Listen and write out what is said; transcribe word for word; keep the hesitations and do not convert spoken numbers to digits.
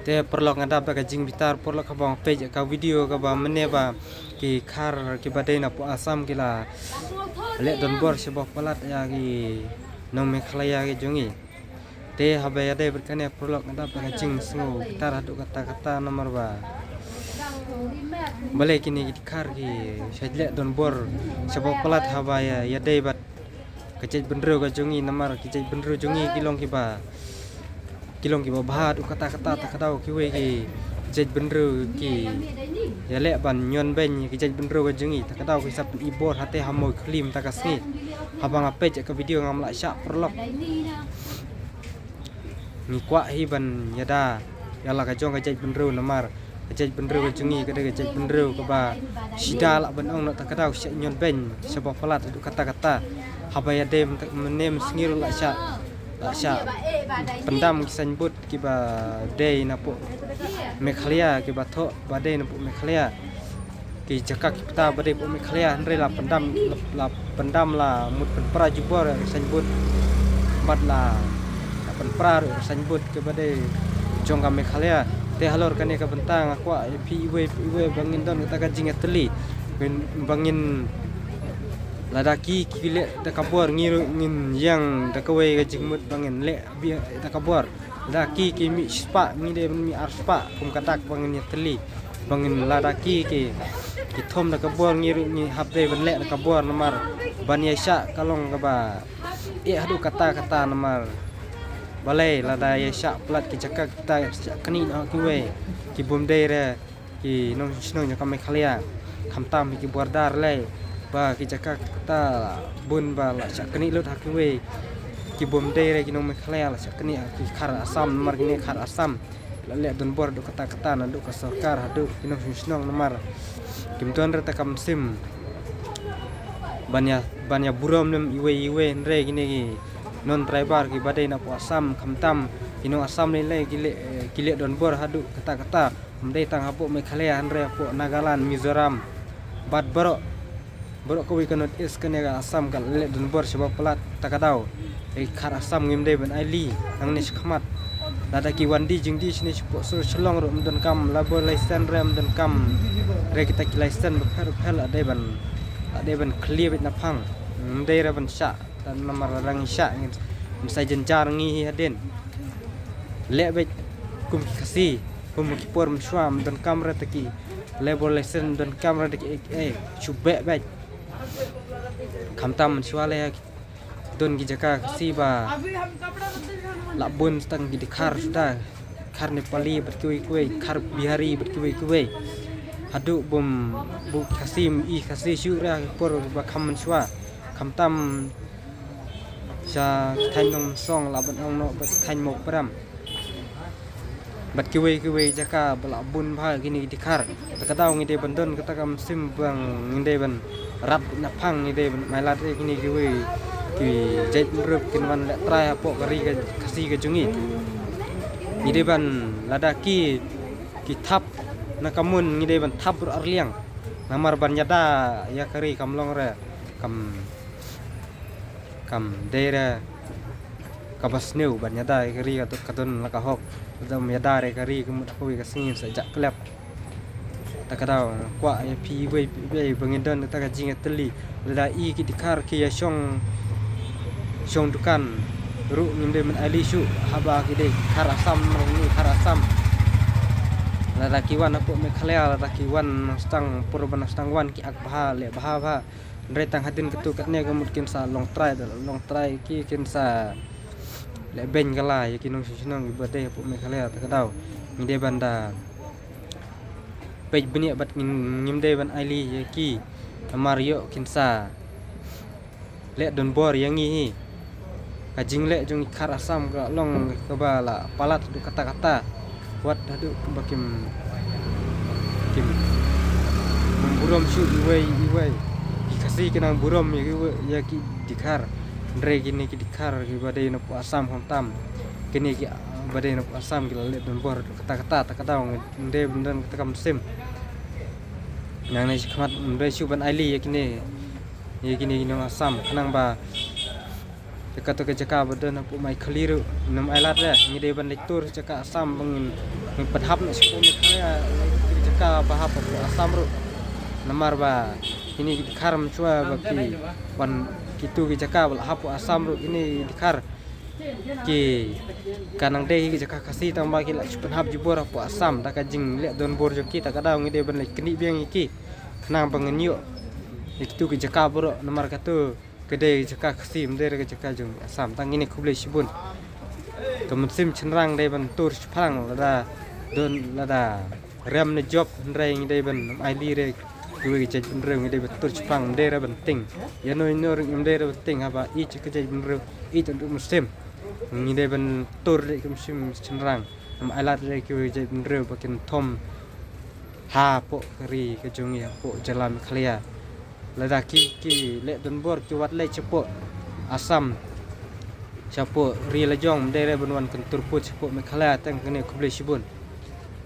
Te paralok, nga dap da ka jingbitar paralok, haba nga peit ka video kaba mynne ba ki Khar kiba dei na poh Assam ki la leh donbor shibun palat ïa ki nong Meghalaya ki jong ngi. Te haba ïadei bad kane paralok, nga dap da ka jingsngewbitar haduh katta katta namar ba balei kine ki Khar ki shah leh donbor shibun palat haba ïa, ïadei bad ka jaitbynriew ka jong ngi, namar ki jaitbynriew jong ngi ki long kiba, ki long kiba bha haduh katta katta. Ta ka daw kiwei ki jaitbynriew ki ïaleh ban ñion beiñ ki jaitbynriew ka jong ngi. Ta ka daw ki sa pyni bor hangtei ha Mawkhlim ta ka sngi. Haba nga peit ka video ngam lah shah paralok. Ngi kwah hi ban ïada ïa la ka jong ka jaitbynriew namar ka jaitbynriew ka jong ngi ka dei ka jaitbynriew kaba shida, lah ban ong noh. Ta ka daw shah ñion beiñ shibun palat haduh katta katta. Haba ïadei mynne mynsngi ruh la shah, la shah pyndam ki signboard kiba dei na poh Meghalaya, kiba thoh ba dei na poh Meghalaya. Ki jaka ki kata ba dei poh Meghalaya, hynrei la pyndam, la pyndam, la mut pynpra jubor ïa ka signboard. Bad la, la pynpra ruh ïa ka signboard kaba dei jong ka Meghalaya. Te halor kane ka bynta nga kwah ïa phi iwei pa iwei ba ngin don kata ka jingïatylli, ba ngin, lada ki, ki leh da ka bor, ngi ruh ngin ïeng da kawei ka jingmut ba ngin leh beit da ka bor. Lada ki, ki mih shispah, ngi dei ban mih arspah, kum ka dak ba ngin ïatylli. Ba ngin, lada ki, ki, ki thom da ka bor, ngi ruh ngi hap dei ban leh da ka bor namar ban ïaishah ka long kaba eh haduh katta katta namar balei lada ïaishah palat ki jaka kita, ïaishah knieh noh ha kiwei ki bym dei re ki nongshong shnong jong ka Meghalaya. Khamtam ha ki border lei, ba ki jaka kita bun ba la shah knieh lut ha kiwei ki bym dei re ki nong Meghalaya, la shah knieh ha ki Khar Assam namar kine Khar Assam la leh donbor haduh katta katta, naduh ka sorkar haduh ki nongshong shnong namar kim don re ta ka mynsiem ban ïa, ban ïa burom lem iwei iwei, hynrei kine ki non-tribal kiba dei na poh Assam, khamtam ki nong Assam lei lei ki leh, ki leh donbor haduh katta katta. Ym dei tang hapoh Meghalaya, hynrei hapoh Nagaland, Mizoram bad baroh, baroh kawei ka North East, kane ka Assam ka leh donbor shibun palat. Ta ka daw ïa ki Khar Assam ngim dei ban ailad nangne shakhmat. Lada ki wan die jingdie shane shapoh sur Shillong ruh ym donkam labour license re, ym donkam re kita ki license bapher bapher, la dei ban, la dei ban khlieh beit na phang. Ym dei re ban shah. Namar lada ngi shah ngin sa jynjar ngi hi hadien. Leh beit kum ki Khasi, kum ki por mynshuwa, ym donkam re ta ki labour license, ym donkam re ta ki ei ei, shu beh beit. Khamtam mynshuwa lei ha ki, don ki jaka Khasi ba la bun tang ki Dkhar suda, Khar Nepali bad kiwei kiwei, Khar Bihari bad kiwei kiwei. Haduh bym, bym Khasi, i Khasi shuh re ha ki por ba kham mynshuwa. Khamtam sha ki thaiñ Nongmynsong, lah ban ong noh bad ki thaiñ Mawprem bad kiwei kiwei jaka ba la bun bha kine ki Dkhar. Ta ka daw ngi dei ban don kata ka mynsiem ba ngin dei ban rat na phang, ngi dei ban ym ailad re kine kiwei ki jaitbynriew kin wan leh trai hapoh ka ri ka Khasi ka jong ngi. Ngi dei ban, lada ki, ki thap na ka mon, ngi dei ban thap ruh arliang. Namar ban ïada ïa ka ri kam long re, kam, kam dei re kaba sniew ban ïada ïa ka ri, ka don, ka don la ka hok. Lada ym ïada re ka ri, ka mut ha kawei ka sngi sa jah klep. Ta ka daw kwah ïa phi iwei pa iwei ba ngin don kata ka jingïatylli. Lada i ki Dkhar ki ïa shong, shong dukan ruh ngim dei ban ailad shuh, haba ki dei Khar Assam, ngi Khar Assam. Lada ki wan hapoh Meghalaya, lada ki wan nongstad, por ba nongstad wan ki act bha, leh bha bha. Hynrei tang hadien katto katne ka mut kin sa long trai, da long trai ki kin sa leh beiñ kala ïa ki nongshong shnong kiba dei hapoh Meghalaya. Ta ka daw ngi dei ban da peit bniah bad ngin, ngim dei ban ailad ïa ki. Namar ïoh kin sa leh donbor ïa ngi hi. Ka jingleh jong ki Khar Assam ka long kaba la palat haduh katta katta. Wat haduh ba kim, kim, kim burom shuh iwei iwei. Ki Khasi ki nang burom ïa kiwei, ïa ki Dkhar. Hynrei kine ki Dkhar kiba dei na poh Assam khamtam, kine kiba dei na poh Assam ki la leh donbor haduh katta katta. Ta ka daw ngi dei ban don kata ka mynsiem. Nangne shakhmat ym dei shuh ban ailad ïa kine, ïa kine ki nong Assam, khnang ba jaka to ka jaka ba don hapoh Mawkhali ruh ngim ailad re. Ngi dei ban leit tur jaka Assam ba ngin Ngi pynhap noh sha Meghalaya, ki jaka ba hap hapoh Assam ruh. Namar ba kine ki dkhar mynshwa ba ki wan, kitu ki jaka ba la hap hapoh Assam ruh, kine ki dkhar ki, ka nang dei ki jaka Khasi tang ba ki la shu pynhap jubor hapoh Assam. Da ka jingleh donbor jong ki, ta ka daw ngi dei ban leit knieh biang ïa ki khnang ba ngin ïoh ïa kitu ki jaka baroh, namar katu ka dei jaka Khasi, ym dei re ka jaka jong Assam. Tang kine, khublei shibun. Ka mynsiem shynrang dei ban tur shaphrang, lada don, lada rem ne jop, hynrei ngi dei ban, ym ailad re kiwei ki jaitbynriew, ngi dei ban tur shaphrang, ym dei re ban tieng. Ïano ïano ruh ym dei re ban tieng, haba ïeit ïa ka jaitbynriew, ïeit ïa u mynsiem. Ngi dei ban tur re ka mynsiem shynrang, ym ailad re kiwei ki jaitbynriew ba kin thom hapoh ka ri ka jong ngi, hapoh jylla Meghalaya. Lada ki, ki leh donbor, ki wad leit shapoh Assam, shapoh ri la jong, ym dei re ban wan kyntur pud shapoh Meghalaya. Tang kane, khublei shibun.